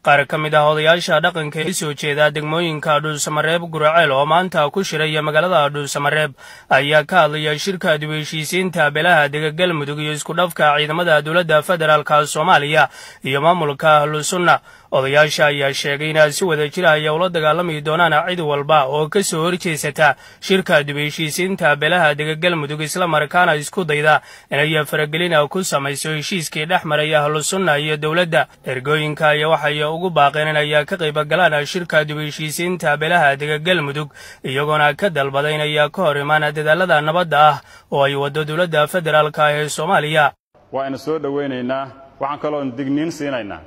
Qaar ka mid ah odayaasha dhaqanka ee soo jeeda degmooyinka Dhuusamareeb, Guraceel oo maanta ku shiraya magaalada Dhuusamareeb ayaa ka hadlaya shirka dib u heshiisiinta beelaha dega Galmudug iyo isku dhafka ciidamada dowladda federaalka Soomaaliya iyo maamulka Ahlu Sunna. Odayaasha ayaa sheegay in si wada jir ay ula dagaalami doonaan cid walba oo ka soo horjeesata shirka dib u heshiisiinta beelaha dega Galmudug, islamarkaana isku dayda inay faragelin ku samayso heshiiskii dhex maray Ahlu Sunna iyo dowladda. Ergooyinka ayaa waxay ugu baaqeen inay ka qayb galaan shirka dib u heshiisiinta beelaha dega Galmudug, iyagoona ka dalbaday inay ka hor imaan dadaalada nabadda ah oo ay waddo dowladda federaalka ee Soomaaliya. Waa ina soo dhowaynaynaa. Waxaan kaloon digniin siinaynaa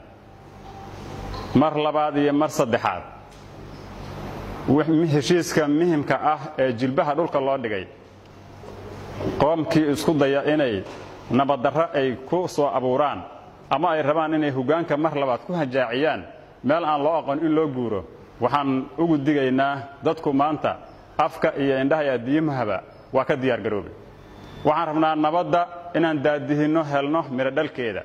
mar labaad iyo mar saddexaad heshiiska muhimka ah ee jilbaha dhulka loo dhigay qoomkii isku daya inay nabaddarro ay ku soo abuuraan ama ay rabaan inay hoggaanka mar labaad ku hajaaciyaan meel aan loo aqoon in loo guuro. Waxaan ugu digaynaa dadku maanta afka iyo indhaha iyo addiimahaba waa ka diyaargaroobay. Waxaan rabnaa nabadda inaan daadihinno, helno midho dhalkeeda.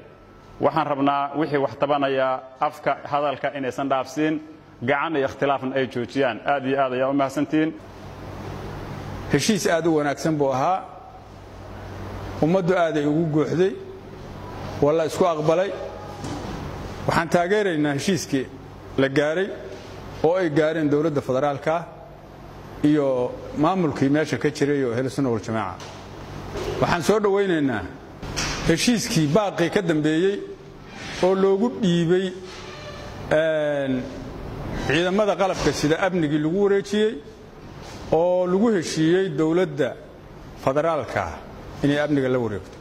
Waxaan rabnaa wixii wax tabanayaa afka hadalka inaysan dhaafsiin, gacan iyo ikhtilaafna ay joojiyaan. Aad iyo aad ayaa u mahadsantihiin. Heshiis aad u wanaagsan buu ahaa. Ummaddu aaday ugu gooxday, waa la isku aqbalay. Waxaan taageeraynaa heshiiskii la gaaray oo ay gaareen dowladda federaalka iyo maamulkii meesha ka jiray oo Ahlusunna Waljamaaca. Waxaan soo dhowaynaynaa heshiiskii baaqii ka dambeeyey oo loogu dhiibay ciidamada qalabka sida amnigii lagu wareejiyey oo lagu heshiiyey dowladda federaalka inay amniga la wareegto.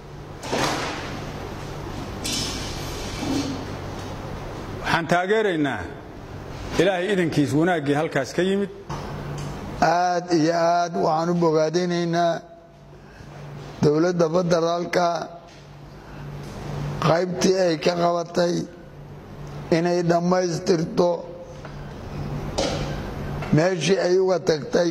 Waxaan taageeraynaa Ilaahay idankiis wanaaggii halkaas ka yimid. Aad iyo aad waxaan u bogaadinaynaa dowladda federaalka qaybtii ay ka qabatay inay dhammaystirto meeshii ay uga tagtay.